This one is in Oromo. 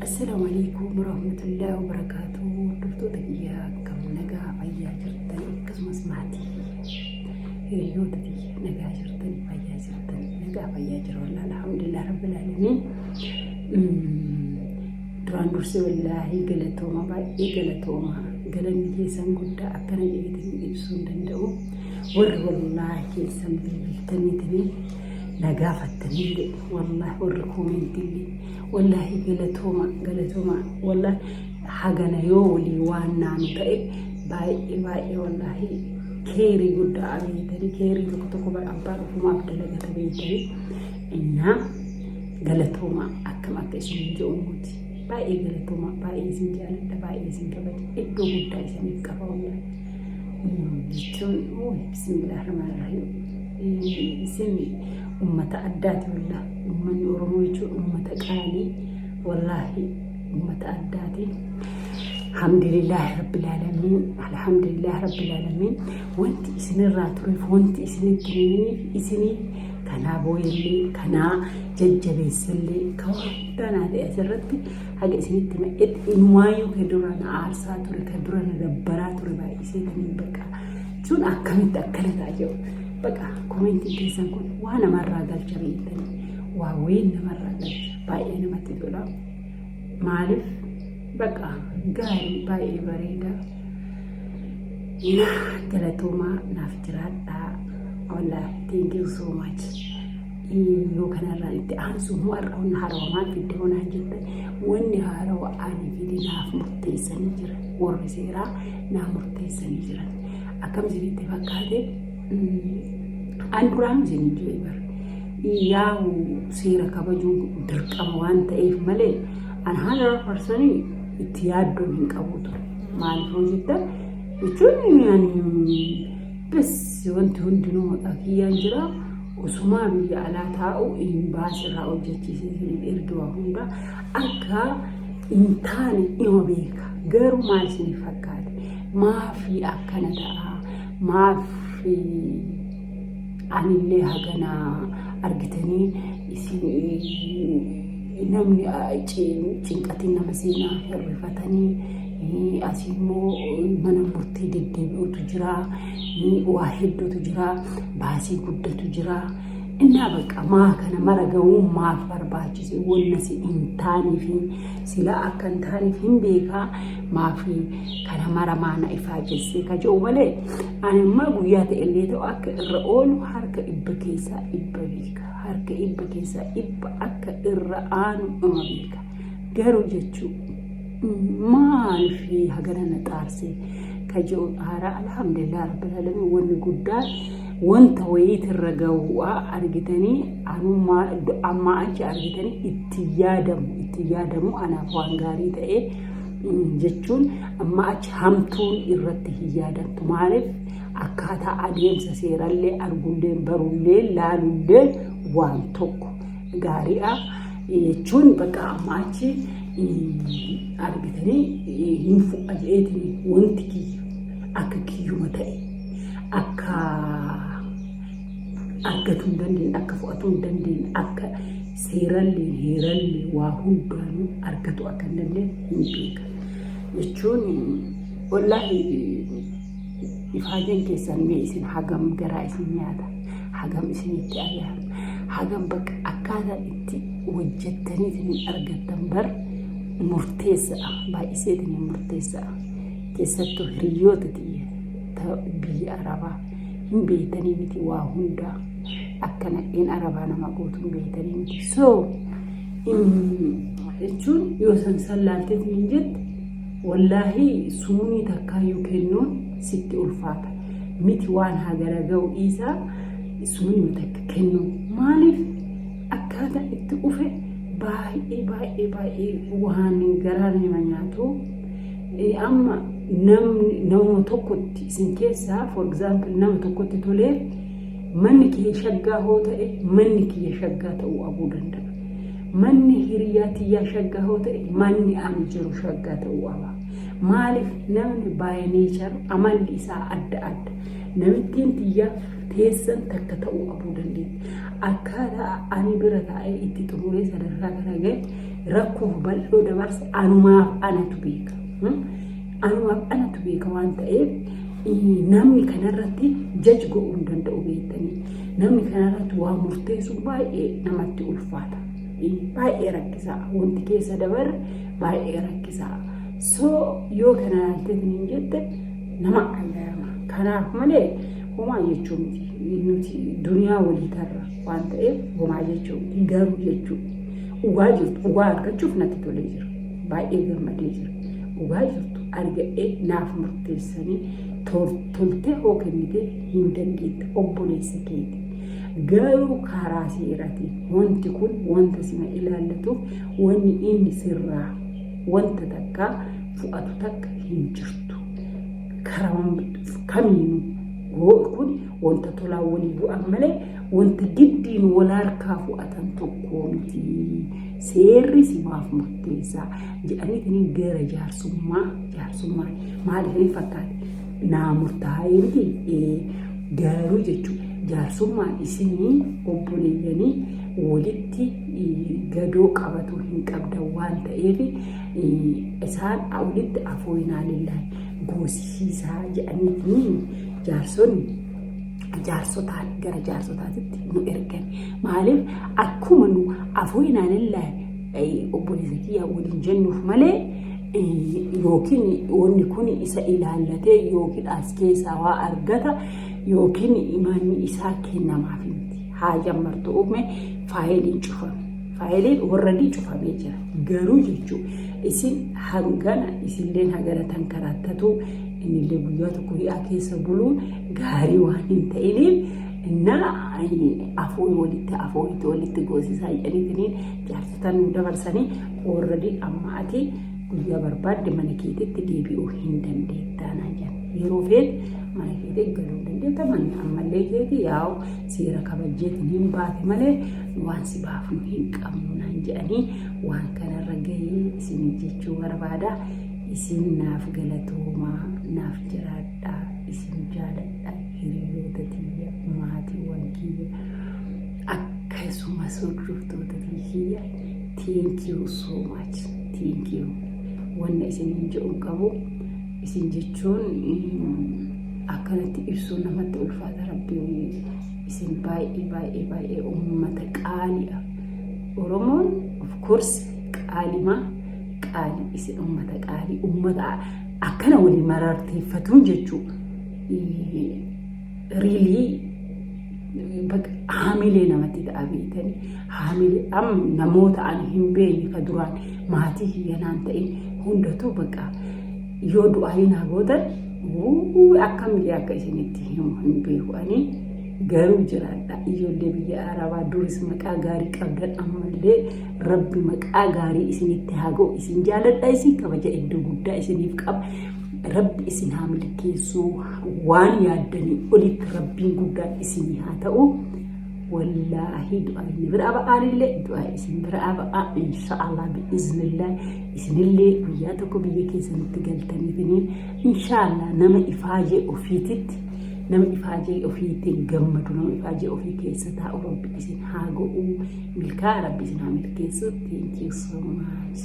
Assalaamu alaikum warahmatullahi wabarakaatuh. Hordoftoota kiyya, akkam nagaa fayyaa jirtan? Akkasumas maatii hiriyoota kiyya, nagaa jirtan, fayyaa jirtan? Nagaa fayyaa jira wallaahi, alhamdulillah rabbil aalamiin. Duraan dursee wallaahi galatooma, baay'ee galatooma. Galanni keessan guddaa, akkana jedheetiin ibsuu hin danda'u. Warri wallaahi keessan bilbiltaniitiin na gaafattanillee, wallaahi warri commentillee, wallaahi galatooma, galatooma. Wallaahi hagana yoo walii waan naanu ta'e baay'ee baay'ee wallaahi keerii guddaa beeytanii, keerii tokko tokko bara abbaan ofumaaf dalagata beeytanii. Innaa galatooma, akkam akka isin jedhu baay'ee galatooma, baay'ee isin jaaladha, baay'ee isin kabaja, iddoo guddaa isiniif qaba wallaahi. Jechuun bismillah rahmaan rahiim, isin ummata addaati wallaahi. Ummanni Oromoo jechuun ummata qaalii, wallaahi ummata addaati. Alhamdulillahi rabbil aalamiin, alhamdulillahi rabbil aalamiin. Wanti isinirraa tureef, wanti isinitti himiniif, isinii kanaa booyallee, kanaa jajjabeessallee, kan waan guddaa naa ta'e asirratti haga isinitti ma'etti inumaayyuu ka dura na aarsaa ture, ka dura na dabbaraa ture baay'iseetanii bakka jechuun akkamitti akkana ta'a jedhu. Bakka commentiin keessan kun waa namarraa galcha beektanii, waa wayiin namarraa galcha, baay'ee namatti tola. Maaliif bakka gaarii, baay'ee bareeda. Na galatoomaa, naaf jiraadhaa. Wallaahi thank you so much. Yoo kanarraa itti aansu immoo har'a wanni haarawa maal fidde honaan jettan, wanni haarawa ani fide naaf murteessanii jiran, warri seeraa naaf murteessanii jiran. Akkam isinitti fakkaate? An duraan isin jiru bara yaa'u seera kabajuun dirqama waan ta'eef malee an 100% itti yaaddoon hin qabu ture. Maaliif hoo jettan, jechuun ani bas wanti hundinuu maqaa kiyyaan jira. Osumaa biyya alaa taa'u imbaasirraa hojjechiisee ergi, waa hunda akka hin taane ima beeka. Garuu maal isiniif fakkaate? Maafi akkana ta'a? Maafi anillee hagana argitanii isin namni cinqatiin nama seenaa hirrifatanii, asii immoo mana murtii deddeebi'utu jira, waa hedduutu jira, baasii guddatu jira. Innaa bakka maa kana mara ga'uun maaf barbaachise? Wanna si hin taaneef, silaa akka hin taaneef hin beekaa, maaf kana mara maana ifaa jessee ka jedhu malee ani ammaa guyyaa ta'e illee ta'u akka irra oolu harka 100% beeka. Harka 100% akka irra aanu dhuma beeka. Garuu jechuu maaliif hagana na xaarsee ka jedhu haaraa. Alhamdulillah rabbil alamin. Wanni guddaan wanta wayiitirra gahuudha argitanii, anummaa ammaa achi argitanii itti yaadamu, itti yaadamu anaaf waan gaarii ta'ee jechuun amma achi hamtuun irratti hin yaadamtu. Maaliif akkaataa adeemsa seerallee argullee, barullee, laalullee waan tokko gaariidha jechuun bakka amma achi argitanii hin fu'a jedheetiin wanti kiyya akka kiyyuma ta'e akka argatuu hin dandeenye, akka fudhatuu hin dandeenye, akka seerallee heerallee waa hundaanuu argatu akka hin dandeenye hin beeka. Jechuun wallaahi ifaajeen keessan mee isin hagam garaa isin nyaata, hagam isinitti ari'ama, hagam bakka akkaataa itti hojjettanii isin argattan bar murteessa'a, baay'iseetiin murteessa'a. Keessattuu hiriyoota tiyya biyya arabaa hin beektanii miti, waa hundaa akka nadheen arabaa nama gootu hin beektanii miti. So jechuun yoo san sallaalteetiin hin jette, wallaahi suunii takkaayyuu kennuun sitti ulfaata miti. Waan hagara ga'u dhiisaa, suunii takka kennuun maaliif akkaataa itti dhufe baay'ee baay'ee baay'ee waan garaa nama nyaatu. Amma namni nama tokkotti isin keessaa, for example, nama tokkotti tolee manni kiyya shaggaa hoo ta'e, manni kiyya shaggaa ta'uu abuu danda'a. Manni hiriyaa tiyyaa shaggaa hoo ta'e, manni ani jiru shaggaa ta'uu qaba. Maaliif namni by nature amalli isaa adda adda. Namittiin tiyyaa teessan takka ta'uu abuu dandeetti. Akkaataa ani bira taa'ee itti xumuree sadarkaa kana gahe Rakkoof bal'oo dabarse anumaaf anatu beeka. Anumaaf anatu beeka waan ta'eef namni kanarratti jaj go'uu hin danda'u beektanii. Namni kanarratti waa murteessuun baay'ee namatti ulfaata. Baay'ee rakkisaa. Wanti keessa dabarre baay'ee rakkisaa. So yoo kana ilaalteetiin hin jette nama dhaga'ama. Kanaaf malee homaa jechuu miti. Nuti duniyaa walii tarra waan ta'eef homaa jechuu miti. Garuu jechuu dhugaa jirtu dhugaa argachuuf natti tolee jira. Baay'ee gammadee jira. Dhugaa jirtu argadhee naaf murteessanii toltee hoo kennitee hin dandeette obboleessa keeti. Garuu karaa seeratiin wanti kun wanta sima ilaallatuuf wanni inni sirraa wanta takka fu'atu takka hin jirtu. Karaa kamiinuu kun wanta tolaa walii bu'an malee wanta giddiin wal harkaa fu'atan tokko miti. Seerri simaaf murteessaa jedhaniitiin gara jaarsummaa jaarsummaa maaliif hin fakkaate naa murtaa'ee miti garuu jechuudha. Jaarsummaan isinii obboleeyyanii walitti gadoo qabatu hin qabdan waan ta'eef isaan walitti afooyinaa lillaahi goosisiisaa jedhaniitiin jaarsonni jaarsotaan gara jaarsotaatitti nu ergan. Maaliif akkuma nu afooyinaa lillaahi obboleessa kiyyaa waliin jennuuf malee yookiin wanni kun isa ilaallatee yookiin as keessaa waa argata yookiin imaanni isaa kennamaaf miti. Haa jammartu uume faayiliin cufame. Faayiliin warradii cufamee jira. Garuu jechuun isin hangana isilleen hagana tan karaattatu innillee guyyaa tokko hidhaa keessa buluun gaarii waan hin ta'iniif innaa afooyi walitti afooyitti walitti goosisaa jedhaniitiin jaarsota nu dabarsanii warradii amma ati guyyaa barbaadde mana keetitti deebi'uu hin dandeettaa naan jedhan. Yeroo feete mana keetii galuu hin dandeetta manni ammallee keeti yaa'u seera kabajjeetiin hin baate malee waan si baafnu hin qabnu naan jedhanii waan kanarra gahee isin jechuu barbaada. Isin naaf galatoomaa naaf jiraadhaa isin jaaladha hiriyoota tiyya maatiiwwan kiyya akkasumas hordoftoota kiyya. Thank you so much, thank you. Wanna isiniin jedhu hin qabu. Isin jechuun akkanatti ibsuun namatti ulfaata. Rabbii isin baay'ee baay'ee baay'ee uummata qaaliidha. Oromoon of course qaalimaa qaalii isin uummata qaalii uummata akkana waliin mararteeffatuun jechuu really haamilee namatti ta'a beektanii haamilee amma namoota ani hin beekne ka duraan maatii kiyyanaan ta'in hundatu bakka yoo du'aa naa gootan akkam akka isinitti himu hin beeku. Ani garuu jiraadha. Ijoollee biyya arabaa duris maqaa gaarii qabdan, ammallee rabbi maqaa gaarii isinitti haa ga'u. Isin jaaladha, isin kabaja, iddoo guddaa isiniif qaba. Rabbi isin haa milkeessuu, waan yaaddanii olitti rabbiin guddaan isinii haa ta'u. Wallaahi du'aa inni bira ba'aanillee du'aa isin bira ba'a inshaallah bi'iznillah. Isinillee guyyaa tokko biyya keessanitti galtaniifiniin inshaallah nama ifaajee ofiititti nama ifaajee ofiitiin gammadu nama ifaajee ofii keessa taa'u rabbi isin haa go'u. Milkaa rabbi isin haa milkeessu. Thank you so much.